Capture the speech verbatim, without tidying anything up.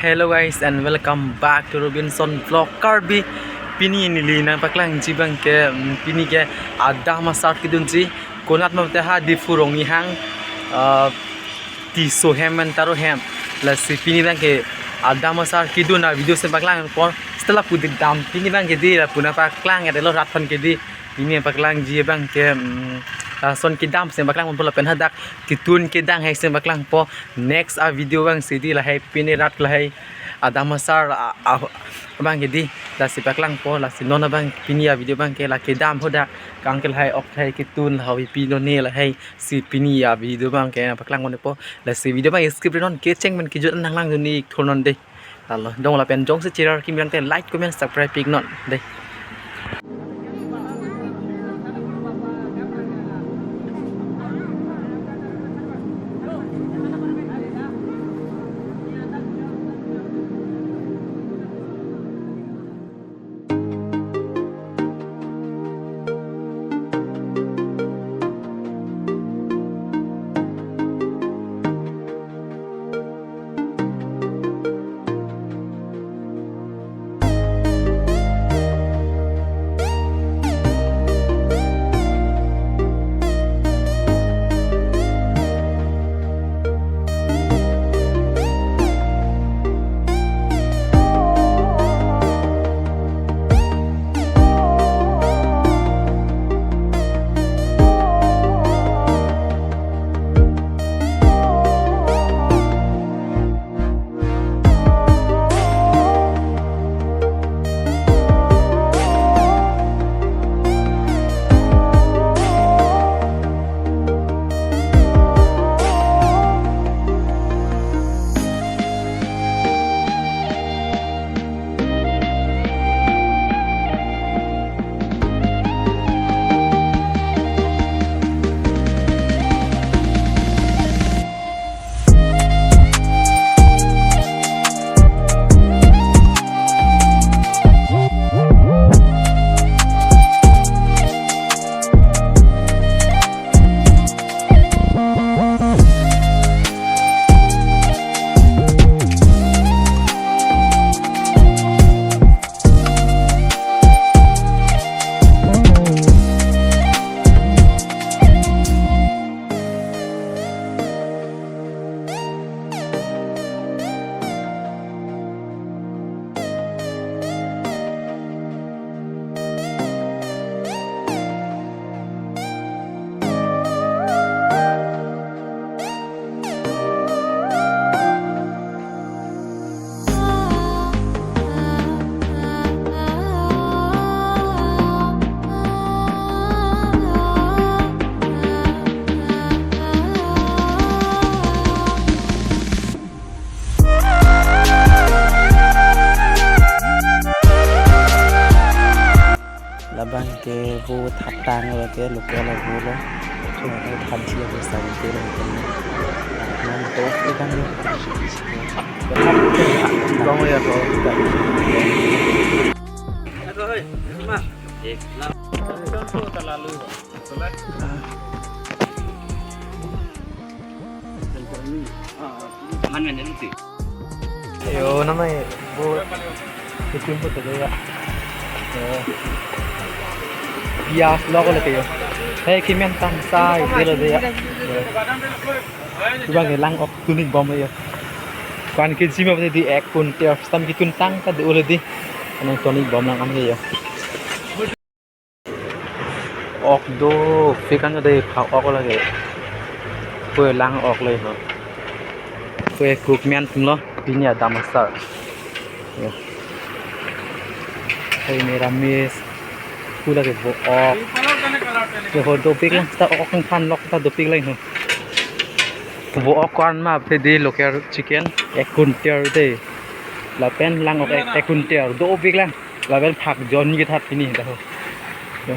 Hello guys and welcome back to Robinson Vlog Karbi. Pini neli nangpaklangji abang ke, mm, pini ke adam asar kedunji. Konat mate ha Diphu Ronghang, ah, Tisso hem pen Taro hem. Lasi pini abang ke adam asar kedun a-video si paklangpo. Setelah pudit dam pini abang ke dei lapu nangpaklang, ada lo rat aphan ke dei. Pini paklangji abang ke, mm, lason kedam si paklangpo lapen hadak ketun kedang hai si paklangpo. Next a-video abang si dei lahai pini rat lahai adam asar a, a, abang ke dei, lasi paklangpo, lasi non abang pini a-video abang ke la kedam hadak kang ke lahai ok lahai ketun lahai pini non lahai si pini a-video abang ke paklangpo, lasi video abang skip non kecheng pen kejut nanglangdun ik thurnon dei. Lalo dong lapen jongsi channel kimi abang te like, comment, subscribe pik non dei. Labang ke vo thap tang lo ke local vo lo. Vo thap ji vo sa vo lo ke. Nang to ikan lo. Gong ya ko. Yo, namai bo itum po tele ya. Yo. Pias lo ko le yo. Hei, kimen tam sai de lo de ya. Yo. Iba ke lang ok tun ik bom yo. Kwan ke jima dei ek kunter tam ketun tang ta dei ule dei. Anang tun ik bom lang an ke yo. Ok dopik an dei, phak ok lake. Kue lang ok le ho. Kue kuk men tum lo, pini adam asar. Yo. Kue meramis. Kue lake vo ok. Yo ho dopik lang, ta ok ang phan lok ta dopik lang ho. Vo ok kwan ma phe dei local chicken, ek kunter dei. Lapen lang ok ek, ek kunter, dopik lang. Lapen phak jon ni kethat pini dah ho. Yo.